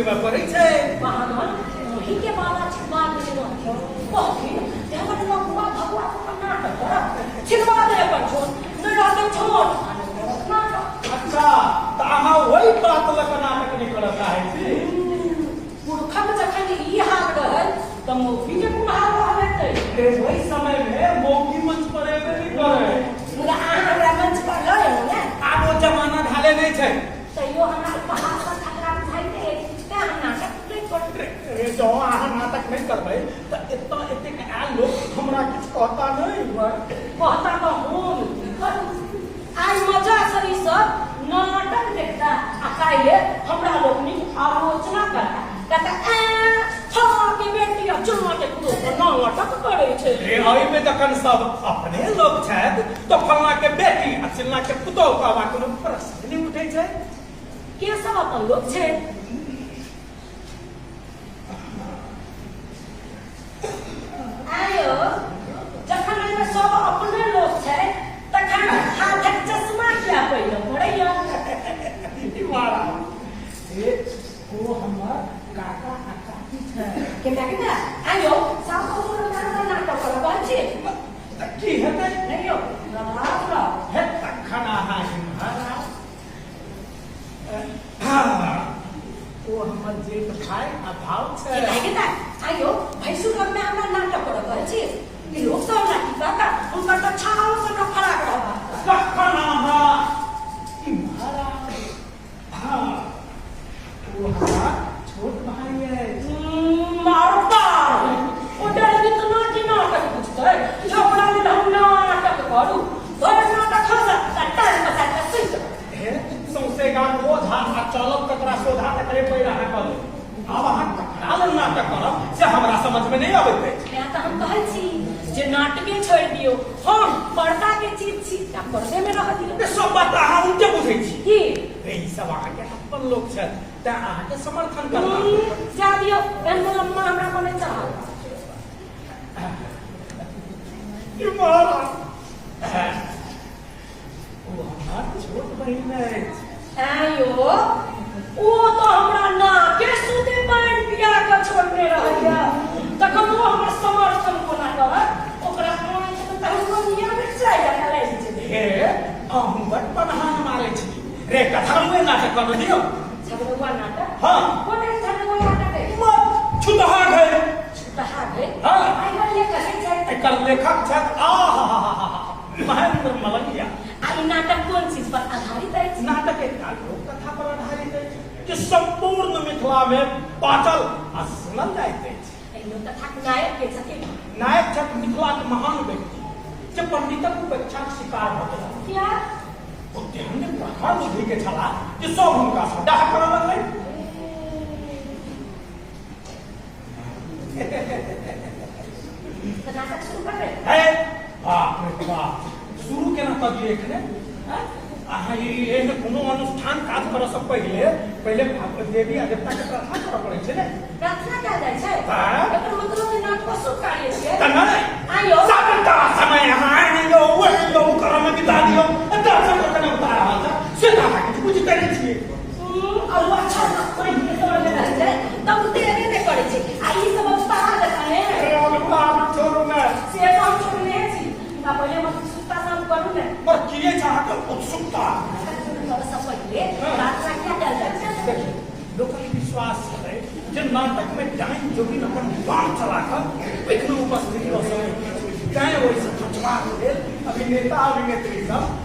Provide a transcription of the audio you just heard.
देबऽ पड़ै छै। कहादन ओही के बाबा छिलवा देने रहथिन, कहथिन जे हमर नौआ भगवा पर नाटक करत, छिलवा दे अपन छोट, नहि रहतै छोट आ नहि करत नाटक। अच्छा, तऽ अहाँ ओहि बात लऽ कऽ नाटक नहि करऽ चाहै छी? पुरखक जखन ई हाल रहै तऽ मौगी के कोन हाल रहल हेतै? रे ओहि समय मे मौगी मंच पर एबे नहि करै। मुदा अहाँ हमरा मंच पर लऽ एलहुँ ने। आब ओ जमाना ढाले नहि छै। तैयो हमरा उपहास सँ खतरा बुझाइते अछि, तेँ हम नाटक नहि करब। रे रे जँ अहाँ नाटक नहि करबै तऽ एतऽ एतेक आयल लोक हमरा किछु कहता नहि? कहता तऽ हम की करू? आइ मजा सँ ई सब नाटक देखता आ काल्हि हमरा लोकनिक आलोचना करता, कहता ऐं फलां के बेटी आ चिल्लां के पुतोहु पर नाटक करै छै। रे एहिमे जखन सब अपने लोक छथि तऽ फलां के बेटी आ चिल्लां के पुतोहु कहबाक कोनो प्रश्न नहि उठै छै। के सब अपन लोक छै? आयो, जखन एहिमे सब अपने लोक छै तखन हाथक चश्मा किया पहिरऽ पड़ैया? ई महाराज, ए ओ हमर काका आ काकी छै। केना केना? आयो, सास ससुर नाना नाटक करऽ कहै छी। तऽ की हेतै? नहि यौ, लबास लऽ। हे तखन अहाँ इम्हर आउ। हाँ, ओ हमर जेठ भाय आ भाव छै। केना केना? आयो, भैंसुर लगमे हमरा नाटक करऽ कहै छी? ई लोक सब हमरा की कहता? हुनकर तऽ छाओ से हमरा फराक रहबाक। तखन अहाँ इम्हर आउ। हाँ, ओ हमर छोट भाय अछि। मारता ओ डर इतना कि नाटक बुझतै जे ओकरा लेल हम नाटक करू? भरि नाटक हँसत आ टांग पसारि कऽ सुति रहत। हे सौंसे गाम ओझा आ चलब ककरा सोझा तकरे पैर अहाँ कऽ लेब। आब अहाँ ककरा लेल नाटक करब से हमरा समझमे नहि अबैत अछि। तेँ तऽ हम कहै छी जे नाटके छोड़ि दियौ, हम पर्दा के चीज छी आ पर्दे मे रहऽ दियौ। ए, सब बात अहाँ उल्टे बुझै छी। की? हे, ई सब अहाँके अपन लोक छथि तेँ अहाँके समर्थन करता। जा दियौ, एहन लम्बा हमरा पर नहि चढ़ाउ। ई महाराज, ओ हमर छोट बहिन अछि। ऐं यौ, ओ तऽ हमरा नाके सुते पानि पिया कऽ छोड़ने रहैया, तखन ओ हमर समर्थन कोना करत? ओकरा आँखि तऽ तहन निया मिर्चाइ जकाँ लागि जेतै। हे अहूँ बड पनहान मारै छी। रे कथामे नाटक करऽ दियौ। झगड़ुआ नाटक? हाँ। कोन एहन झगड़ुआ नाटक अछि? मत छुतहा गए। छुतहा गए? हाँ। आइ काल्हि ये कहै छथि। एकर लेखक छथि आ हा हा हा हा महेंद्र मलंगिया। आ ई नाटक कोन चीज पर आधारित अछि? नाटक एकटा लोक कथा पर आधारित अछि जे संपूर्ण मिथिला मे बाजल आ सुनल जाइत अछि। एहि लोक कथाक नायक के छथिन? नायक छथि मिथिलाक महान व्यक्ति जे पंडितक उपेक्षाक शिकार भऽ गेलाह। किया? ओ तेहन ने प्रखर बुद्धि के छलाह जे सब हुनका सँ डाह करऽ लगलनि। तऽ नाटक शुरू करबै? है बाप रे बाप, शुरू केना कऽ दियै एखने? आँय? अहाँ ई एहन कोनो अनुष्ठान काज करऽ सँ पहिले पहिले देवी आ देवता के प्रार्थना करऽ पड़ै छै ने। प्रार्थना कयल जाइ छै? हाँ। एकर मतलब जे नाटको शुभ कार्य छियै? तऽ नहि। आइयो सबटा समय अहाँ एहन यौ ओहन यौ करऽ मे बिता दियौ, दर्शन कऽ केना उतार रहल छै से तऽ अहाँ किछु बुझिते नहि छियै। अल्हुआ छौड़ा पहिने तोड़ने रहै छै तब उतेरबे नहि करै छै आ ई सब उतार देता ने। अरे अल्हुआ आलू छोड़ू ने। से तऽ हम छोड़ने छी, मुदा पहिले हम उत्सुकता से हम करू ने। पर की अछि अहाँके उत्सुकता? करऽ सँ पहिले प्रार्थना किया कयल जाइ छै? देखियौ, लोकक विश्वास छलै जे नाटक मे डाइन जोगिन अपन बाण चला कऽ ओहिमे उपस्थित भऽ सकैत अछि, तैं ओहिसँ बचबाक लेल अभिनेता अभिनेत्री सब